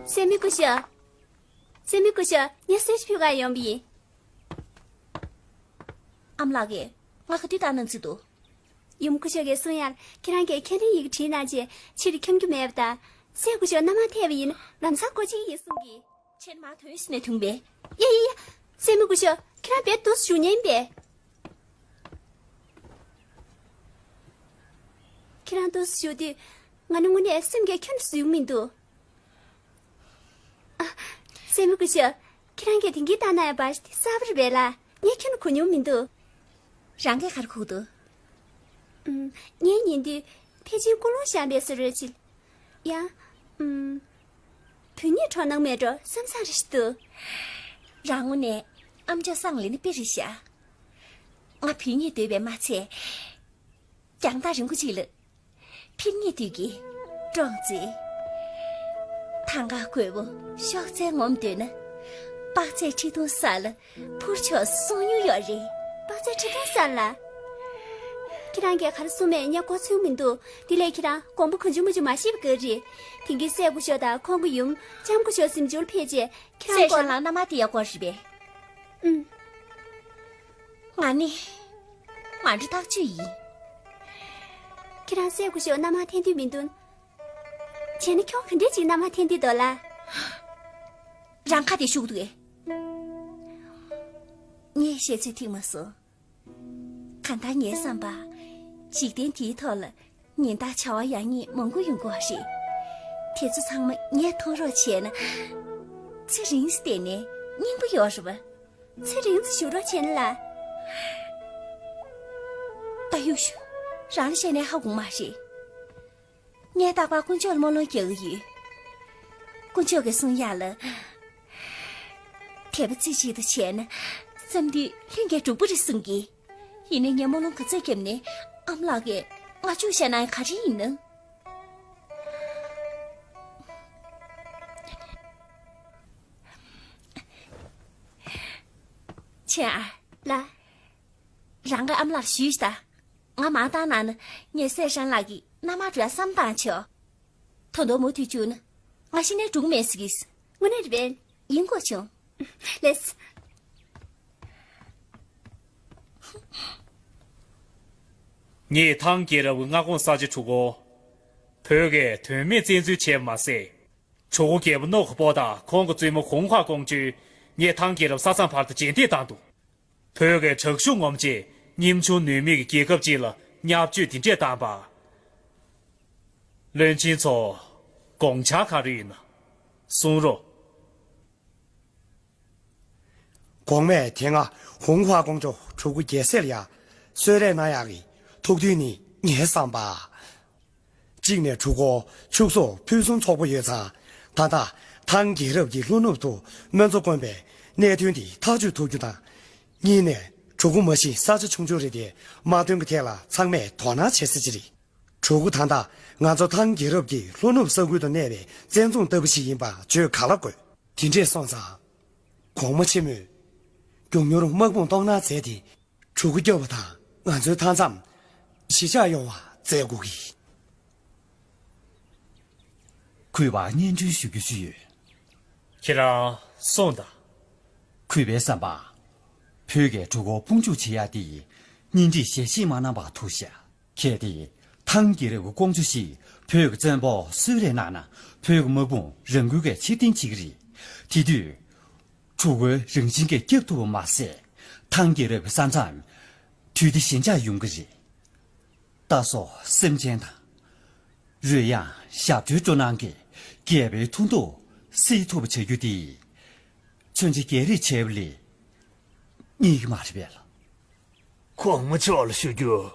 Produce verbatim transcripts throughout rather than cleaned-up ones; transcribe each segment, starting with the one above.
སྲས་མོ་སྐུ་ཞབས། སྲས་མོ་སྐུ་ཞབས། ངས་གསེར་ཕུལ་ག་ཡོང་བ་ཡིན། ཨ་མ་ལགས་ཀྱིས་ང་ག་དུས་བཏང་གནང་རྩིས་འདུག་ཡུམ་སྐུ་ཞབས་ཀྱིས་གསུང་ཡག་ཁྱེད་རང་གིས་ཁས་ལེན་ཡི་གེ་བྲིས་གནང་རྗེས་ཕྱིར་འཁྱམ་རྒྱུ་མེད་པ་དང་། སྲས་སྐུ་ཞབས་མནའ་མར་ཐད་པ་ཡིན་ན་ལམ་སང་སྒོ་ཕྱེ་གི་ཡིན་གསུང་གི། ཁྱེད་མར་ཐོན་ཟེར་ནས་ཐོན་པས། ཡ་ཡ་ཡ། སྲས་མོ་སྐུ་ཞབས། ཁྱེད་རང་དཔེ་འདུག་སེ་བཞུགས་མཁན་པས། ཁྱེད་རང་འདུག་སེ་བཞུགས་དུས་ང་ནི་དངོས་གནས་སེམས་ཀྱིས་ཁྱོན་ནས་བཟོད་ཀྱི་མི་འདུག་ཨ། སྲས་མོ་སྐུ་ཞབས། ཁྱེད་རང་གིས་དེང་གི་ལྟ་ན་ཡང་བར་དེ་གསར་པ་རེད་པས་ལ། ངས་ཁྱོན་ནས་གོ་མྱོང་མི་འདུག་རང་གིས་ག་རེ་གོ་གི་འདུག་ཨུམ། ངས་ཉན་དུས་ཕལ་ཆེར་ཀུན་སློང་བཞག་པའི་བཟོ་འདྲ་ཅིག་ཡང་། ཨུམ། བུ་གཉིས་འགྲོ་སྣང་མེད་འགྲོ་བསམ་བསམ་རེ་ཞིག་འདུག་རང་ངོས་ནས་ཨམ་ཅོག་སང་ལེན་ན་དཔེ་རེད་ཤག་ང་བུ་གཉིས་འདོད་པས་མ་ཚད། རྒྱང་ཐག་རིང་པོ་ཅིག་ལ་ཕིར་ཉལ་དུས་ཀྱི་ཀྲོང་ཙེ། ཐང་ག་རྒོད་པོ་གཤོག་རྩལ་ངོམ་འདོད་ན། དཔག་ཚད་ཁྲི་སྟོང་ས་ལ་འཕུར་ཆོག་གསུང་མྱོང་ཡོད་རེད། དཔག་ཚད་ཁྲི་སྟོང་ས་ལ། ཁྱེད་རང་གིས་ག་རེ་གསུངས་མེད་ངས་གོ་ཚོད་མི་འདུག་དེ་ལས་ཁྱེད་རང་དགོངས་པ་གང་བྱུང་མང་བྱུང་མ་བཞེས་པ་ག་རེ་རེད། དེང་གི་སྲས་སྐུ་ཞབས་དང་ཁོང་གི་ཡུམ་ལྕམ་སྐུ་ཞབས་གཟིམ་ཆུང་ལ་ཕེབས་རྗེས་ཁྱེད་རང་སྲས་སྐུ་ཞབས་ལགས་མནའ་མར་དེ་ཡག་པོ་རེད་པས། ཨུམ། ང་ནི་མ་འགྲོ་ཐག་ཆོད་ཡིན། ཁྱེད་རང་སྲས་སྐུ་ཞབས་མནའ་མར་འཐེན་འདོད་མི་འདུག་བྱས་ན་ཁྱོད་ག་འདྲས་ཅིག་མནའ་མར་འཐེན་འདོད་འདུག་ལགས། རང་ཁ་དེ་ཤུགས་འདུག་གས། ངས་བཤད་ཚོད་ཐིག་མ་སོང་། གང་ལྟར་ངའི་བསམ་པར། འཇིག་རྟེན་འདིའི་ཐོག་ལ་ཉིན་ལྟར་བྱ་བ་ཡག་ཉེས་མང་པོ་ཡོང་གི་ཡོད་རེད། དེ་ཚོ་ཚང་མ་ངས་མཐོང་རོགས་བྱས་ན། ཚེ་རིང་ཙམ་བསྡད་ནས་སྙིང་པོ་ཡོད་རེད་པ། ཚེ་རིང་ཙམ་བཞུགས་རོགས་བྱས་ན་ལགས། ད་ཡུག་ཞུ། རང་ལ་བཤད་ན་ཧ་གོ་མ་རེད། ངས་རྟག་པར་དཀོན་མཆོག་ལ་སྨོན་ལམ་རྒྱག་གི་ཡོད། དཀོན་མཆོག་གིས་གསུང་ཡག་ལ། དད་པ་རྩེ་གཅིག་ཏུ་བྱས་ན། བསམ་དུས་ལྷུན་གྱིས་འགྲུབ་པ་རེད་གསུང་གི། ཡིན་ནའི་ངས་སྨོན་ལམ་ག་ཚོད་བརྒྱབ་ནའི་ཨ་མ་ལགས་ཀྱིས་ང་བཅུག་བཞག་ན་ཡང་ག་རེ་ཡིན་ནམ། ཆེན་ཨར། ལགས། རང་གི་ཨ་མ་ལགས་ལ་ཞུས་ཤིག་དང་། ང་མ་བཏང་གནང་ན་ངས་སྲས་ཧྲན་ལགས་ཀྱིས་མནའ་མར་འགྲོ་ཡག་བསམ་བཏང་ཆོག་ད་དུང་མུ་མཐུད་བཅུག་ན་ང་གཞི་ནས་འགྲོ་གི་མེད་ཟེར་གི། དངོས་གནས་རེད་པས། ཡིན་དགོས་བྱུང་། ལགས། ངས་ཐང་རྒྱལ་རབས་ཀྱི་མངའ་ཁོངས་ས་ཆ་དྲུག་གོ། བོད་ཀྱིས་དོན་མེད་བཙན་འཛུལ་བྱས་པ་མ་ཟད། གྲུ་གུ་རྒྱལ་པོ་ནོ་ཁ་པོ་དང་ཁོང་གི་བཙུན་མོ་ཧུང་ཧྭ་ཀོང་ཇོས་ངས་ཐང་རྒྱལ་རབས་ས་མཚམས་བར་དུ་རྗེས་འདེད་བཏང་འདུག་བོད་ཀྱི་དྲག་ཤུགས་ངོམ་བྱས་གཉིམ་ཆུང་ནུས་མེད་ཀྱི་རྒྱལ་ཁབ་ཅིག་ལ་བརྙས་བཅོས་འདི་འདྲས་བཏང་པ། བློན་ཆེན་ཚོ། དགོངས་འཆར་ག་རེ་ཡོད་ན། གསུང་རོགས། གོང་མས་དེ་སྔ་ཧུང་ཧྭ་ཀོང་ཇོ་གྲུ་གུ་རྒྱལ་སྲས་ལ་ཡ་གསོལ་རས་གནང་ཡག་གི་ཐུགས་འདུན་ནི་ངའི་བསམ་པ། གཅིག་ནས་གྲུ་གུ་ཕྱུགས་ཟོག་ཕུན་སུམ་ཚོགས་པོ་ཡོད་ཙང་། ད་ལྟ་ཐང་རྒྱལ་རབས་ཀྱི་ལྷོ་ནུབ་ཏུ་དམོད་མཚོ་དཀོན་པའི་གནད་དོན་འདི་ཐག་གཅོད་ཐུབ་རྒྱུ་དང་། གཉིས་ནས་གྲུ་གུ་མ་གཞི་ས་ཆ་ཆུང་ཆུང་རེད་དེ། དམག་དོན་གྱི་ཐད་ལ་ཚང་མས་དོ་སྣང་བྱེད་ས་ཅིག་རེད། གྲུ་གུ་ད་ལྟ་ང་ཚོ་ཐང་རྒྱལ་རབས་ཀྱི་ལྷོ་ནུབ་ས་ཁུལ་དུ་གནས་པའི་བཙན་རྫོང་ལྟ་བུ་ཞིག་ཡིན་པ་བརྗོད་ག་ལ་དགོས། དེ་འདྲས་སོང་ཙང་། གོང་མ་ཆེན་མོས་མགྱོགས་མྱུར་དམག་དཔུང་གཏོང་གནང་མཛད་དེ། གྲུ་གུ་སྐྱོབ་པ་དང་ང་ཚོའི་མཐའ་མཚམས་གཞིས་ཆགས་ཡོང་བ་མཛད་དགོས་ཀྱི། གུས་པར་སྙན་སྒྲོན་ཞུ་རྒྱུ་ཞིག་ཡོད། ཁྱེད་རང་གསུངས་དང་། གུས་པའི་བསམ་པ། བོད་ཀྱི་གྲུ་གུ་དཔུང་འཇུག་བྱེད་ཡག་དེ་ཡི་གཉེན་སྒྲིག་ཞལ་བཞེས་མ་གནང་པར་ཐུག་ཤག་གལ་ཏེ་ཐང་རྒྱལ་རབས་ཀྱི་ཀོང་ཇོ་ཞིག་བོད་ཀྱི་བཙན་པོར་གསོལ་རས་གནང་ན། བོད་ཀྱི་དམག་དཔུང་རང་འགུལ་གྱིས་ཕྱིར་འཐེན་བྱེད་ཀྱི་རེད། དེ་དུས་གྲུ་གུ་རང་བཞིན་གྱིས་སྐྱོབ་ཐུབ་པ་མ་ཟད། ཐང་རྒྱལ་རབས་ཀྱི་ས་མཚམས་དུས་བདེ་ཞི་འཇགས་ཡོང་གི་རེད། རྟ་སོགས་སེམས་ཅན་དང་། རོལ་དབྱངས་ཞབས་བྲོའི་སྤྲོ་སྣང་གིས་རྒྱལ་པོའི་ཐུགས་འདོད་སེལ་ཐུབ་པ་བྱ་རྒྱུ་དེ། མཚོན་ཆ་རྒྱག་རེས་བྱས་པ་ལས་རྙེད་ཀྱི་མ་རེད་པས་ལགས། གོང་མ་མཆོག་ལ་ཞུ་རྒྱུ།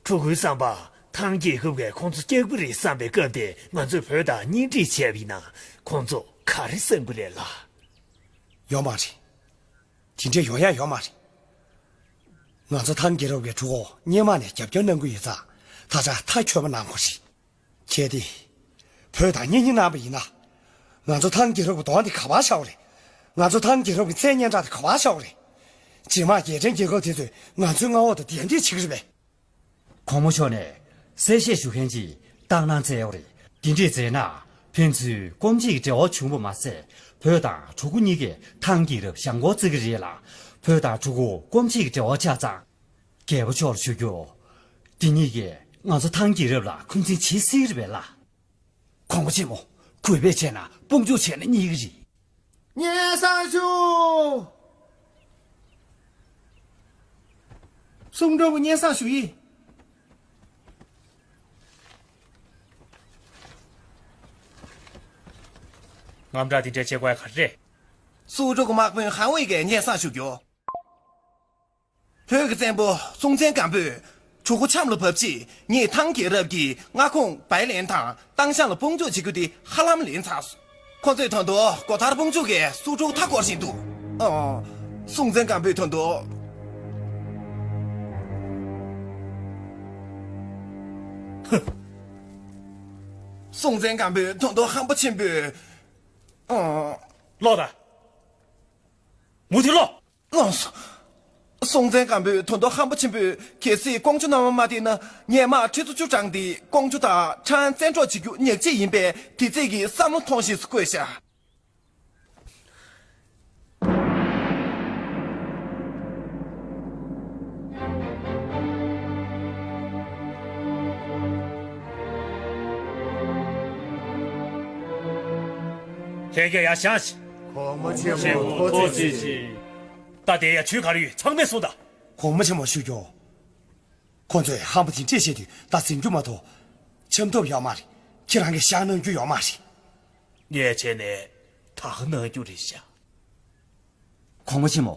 གྲུ་གུའི་བསམ་པར་ཐང་རྒྱལ་ཁབ་ཀྱིས་ཁོང་ཚོ་སྐྱོབ་ཀྱི་རེད་བསམ་པའི་སྐབས་དེར་ང་ཚོས་བོད་དང་གཉེན་སྒྲིག་བྱས་པ་ཡིན་ན་ཁོང་ཚོ་ག་རེ་བསམ་གྱི་རེད་ལགས། ཡོད་མ་རེད། དེ་འདྲས་ཡོང་ཡག་ཡོད་མ་རེད། ང་ཚོ་ཐང་རྒྱལ་རབས་ཀྱི་གྲུ་གུ་སྔོན་མ་ནས་རྒྱབ་སྐྱོར་གནང་གི་ཡོད་ཙང་། ད་ཆ་མཐའ་འཁྱོལ་བ་གནང་དགོས་རེད། གལ་ཏེ། བོད་དང་གཉེན་ཉེ་གནང་པ་ཡིན་ན། ང་ཚོ་ཐང་རྒྱལ་རབས་ཀྱི་གདོང་དེ་ག་པར་བཞག་པ་རེད། ང་ཚོ་ཐང་རྒྱལ་རབས་ཀྱི་མཚན་སྙན་གྲགས་དེ་ག་པར་བཞག་པ་རེད། རྗེས་མ་རྒྱལ་ཕྲན་རྒྱལ་ཁབ་དེ་ཚོས་ང་ཚོའི་མངའ་འོག་ཏུ་གདན་འདྲེན་བྱེད་ཀྱི་རེད་པས། གོང་མ་མཆོག་ནས་གསལ་བཤད་ཞུ་མཁན་ཅིག་བཏང་གནང་མཛད་ཡོད་རེད། དེ་འདྲས་མཛད་ན་ ཕན་ཚུན་སྐོམ་བྱེད་ཀྱི་འབྲེལ་བ་བྱུང་བ་མ་ཟད། བོད་དང་གྲུ་གུ་གཉིས་ཀས་ཐང་རྒྱལ་རབས་ཞང་ཁོག་བརྩི་གི་རེད་ལ། བོད་དང་གྲུ་གུ་སྐོམ་བྱེད་ཀྱི་འབྲེལ་བ་ཆགས་ཙང་། རྒྱལ་པོ་མཆོག་ལ་ཞུ་རྒྱུ། འདི་གཉིས་ཀས་ང་ཚོ་ཐང་རྒྱལ་རབས་ལ་འཁོན་འཛིན་བྱེད་སྲིད་རེད་པས་ལགས། གོང་མ་ཆེན་མོ། གུས་པས་བྱས་ན་དཔུང་འཇུག་བྱས་ན་རྙེད་ཀྱི་རེད། སྙན་སེང་ཞུ། གསུང་སྒྲོག་གི་སྙན་སེང་ཞུ་ཡིན། དངངས་སྐྲག་དེ་འདྲ་བྱེད་དགོས་ཡ་ག་རེ་རེད། གསུང་སྒྲོག་གི་དམག་དཔོན་ཧང་ཝེ་གིས་སྙན་སེང་ཞུ་རྒྱུ། བོད་ཀྱི་བཙན་པོ་སྲོང་བཙན་སྒམ་པོས་གྲུ་གུ་ཆམ་ལ་བབས་རྗེས། ངེད་ཐང་རྒྱལ་རབས་ཀྱི་མངའ་ཁོངས་བའི་ལན་དང་ཏང་ཤང་ལ་དཔུང་འཇུག་བྱེད་རྒྱུ་དེ་ཧ་ལམ་ལན་ཚར་སོང་། ཁོ་ཚོས་ད་དུང་སྒོ་ཐར་དཔུང་འཇུག་གི་སུ་ཀྲུའུ་མཐའ་བསྐོར་བཞིན་འདུག་ཨ། སྲོང་བཙན་སྒམ་པོས་ད་དུང་། ཧུ། སྲོང་བཙན་སྒམ་པོས་ད་དུང་ཧམ་པ་ཆེན་པོས། ཨ། ལོག་དང་། མུ་མཐུད་ལོག་ལགས་སོ། སྲོང་བཙན་སྒམ་པོས་ད་དུང་ཧམ་པ་ཆེན་པོས་གལ་སྲིད་ཀོང་ཇོ་མནའ་མ་མ་བསྡད་ན། ངས་དམག་ཁྲི་ཚོ་བཅུ་བགྲངས་ཏེ་ཀོང་ཇོ་དང་ཁྲང་ཨན་བཙན་འཕྲོག་བྱེད་རྒྱུ་ཉག་གཅིག་ཡིན་པས། དེ་རྩིས་ཀྱི་བསམ་བློ་ཐོངས་ཤིག་བཀོད་བཞག་ལྷན་རྒྱས་ཡར་བཞེངས་ཤིག་གོང་མ་ཆེན་མོ་ཐུགས་རྗེ་ཆེ། ད་དེ་ཡ་ཇུས་ག་རེ་ཡོད་ཚང་མས་གསུངས་དང་། གོང་མ་ཆེན་མོ་ཞུ་རྒྱུ། ཁོ་ཚོས་ཧམ་པ་དེ་འདྲས་བཤད་དུས་ད་འཛེམ་རྒྱུ་མ་གཏོགས། འཆམ་ཐབས་ཡོད་མ་རེད། ཁྱེད་རང་གིས་བཞག་གནང་རྒྱུ་ཡོད་མ་རེད། ངས་བྱས་ནས་ད་ག་གནང་རྒྱུ་རེད་ཤག་གོང་མ་ཆེན་མོ།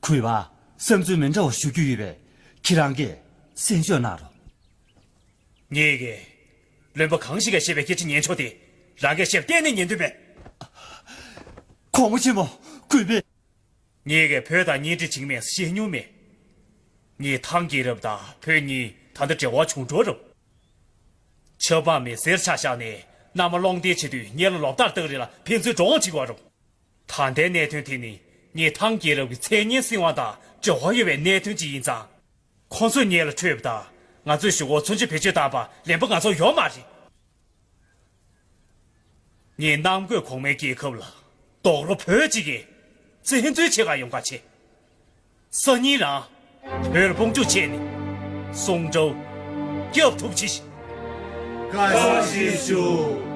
གུས་པ་བསམ་ཚུལ་མི་འདྲ་བ་ཞུ་རྒྱུ་ཡོད་པས། ཁྱེད་རང་གིས་གསན་བརྗོད་གནང་རོགས། ངེད་ཀྱིས་བློན་པོ་གང་ཞིག་གིས་བཤད་པའི་སྐད་ཆ་ཉན་ཆོག་དེ། རང་གིས་བཤད་པ་གཏན་ནས་ཉན་འདོད་མེད། གོང་མ་ཆེན་མོ། གུས་པས། ངེད་ཀྱིས་བོད་དང་གཉེན་སྒྲིག་བྱེད་ཀྱི་མེད་ཟེར་བཤད་མྱོང་མེད། ངེད་ཐང་རྒྱལ་རབས་དང་བོད་གཉིས་ད་ལྟ་འབྲེལ་བ་བྱུང་འགྲོ་རུང་། ཆབ་འབངས་མི་སེར་ཆ་བཞག་ནས་མནའ་མ་སློང་བརྟན་བྱེད་དུས་ངེད་ལ་ལོག་ལྟ་བཏང་རེད་ལ། ཕན་ཚུན་འགྲོ་འོང་བྱེད་དགོས་རུང་། ད་ལྟའི་གནད་དོན་དེ་ནི་ངེད་ཐང་རྒྱལ་རབས་ཀྱི་མཚན་སྙན་སྲིད་དབང་དང་འབྲེལ་བ་ཡོད་པའི་གནད་དོན་ཅིག་ཡིན་ཙང་། ཁོང་ཚོས་ངེད་ལ་འཕྲོད་པ་དང་། ང་ཚོས་གཞུག་གུར་མཚོན་ཆ་བེད་སྤྱོད་བཏང་བ་ལན་པ་ང་ཚོར་ཡོད་མ་རེད། ངས་གནམ་བསྐོས་གོང་མའི་རྒྱལ་ཁབ་ལ་རྡོག་རོ་བོད་གཅིག་གིས་བཙན་འཛུལ་བྱེད་ག་ཡོང་ག་བྱེད། སང་ཉིན་རང་བོད་ལ་དཔུང་འཇུག་བྱས་ནས་སུང་ཀྲོའུ་སྐྱབས་ཐུབ་ཅིག་བཀའ་དྲིན་ཆེ་ཞུ།